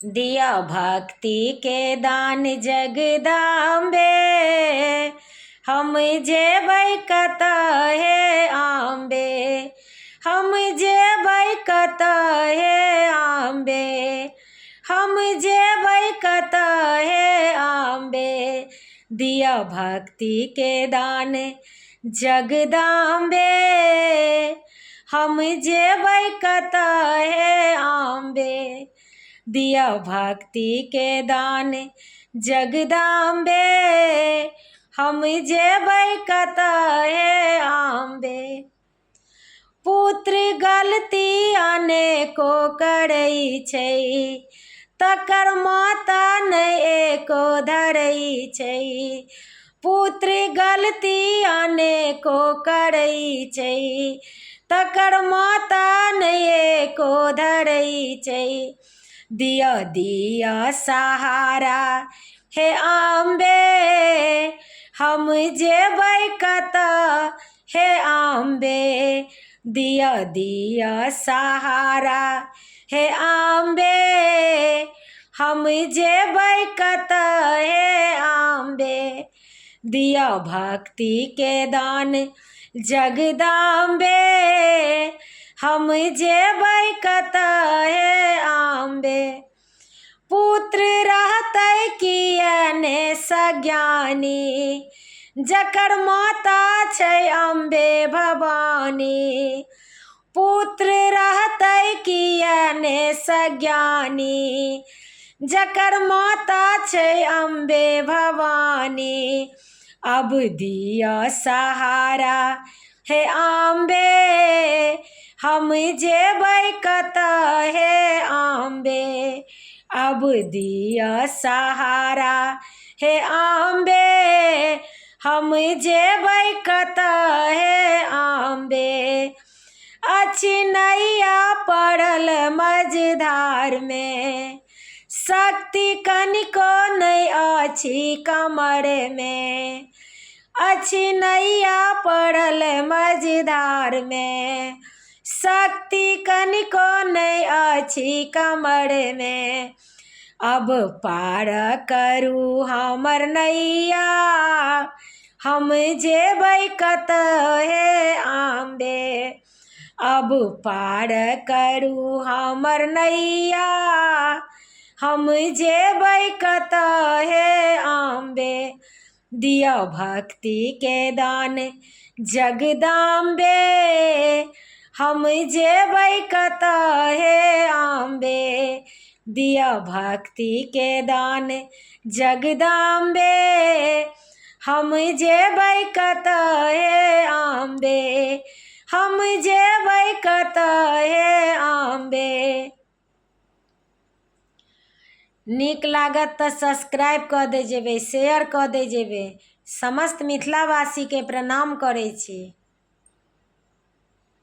दिया भक्तिके दान जगदम्बे, हम जेबै कतऽ हे अम्बे, हम जेबै कतऽ हे अम्बे, हम जेबै कतऽ हे अम्बे। दिया भक्तिके दान जगदम्बे, हम जेबै कतऽ हे अम्बे। दिया भक्तिके दान जगदम्बे, हम जेबै कतऽ हे अम्बे। पुत्र गलती अनेको करै छै, तकर माता नहि एको धरै छै। पुत्र गलती अनेको करै छै, तकर माता नहि एको धरै छै। दिअ दिअ सहारा हे अम्बे, हम जेबै कतऽ हे अम्बे। दिअ दिअ सहारा हे अम्बे, हम जेबै कतऽ हे अम्बे। दिअ भक्तिके दान जगदम्बे, हम जेबै कतऽ हे अम्बे। पुत्र रहतै किए ने सज्ञानी, जकर माता छै अम्बे भवानी। पुत्र रहतै किए ने सज्ञानी, जकर माता छै अम्बे भवानी। अब दिअ सहारा हे अम्बे, हम जेबै कतऽ हे अम्बे। अब दिअ सहारा हे अम्बे, हम जेबै कतऽ हे अम्बे। अछि नैया पड़ल मझधारमे, शक्ति कनिको नहि अछि कमरमे। अछि नैया पड़ल मझधारमे, शक्ति कनिको नहि अछि कमरमे। अब पार करू हमर नैया, हम जेबै कतऽ हे अम्बे। अब पार करू हमर नैया, हम जेबै कतऽ हे अम्बे। दिअ भक्तिके दान जगदम्बे, हम जेबै कतऽ हे अम्बे। दिअ भक्तिके दान जगदम्बे, हम जेबै कतऽ हे अम्बे, हम जेबै कतऽ हे अम्बे। नीक लागत तऽ सब्सक्राइब कऽ दै जेबै, शेयर कऽ दै जेबै। समस्त मिथिलावासीके प्रणाम करै छी।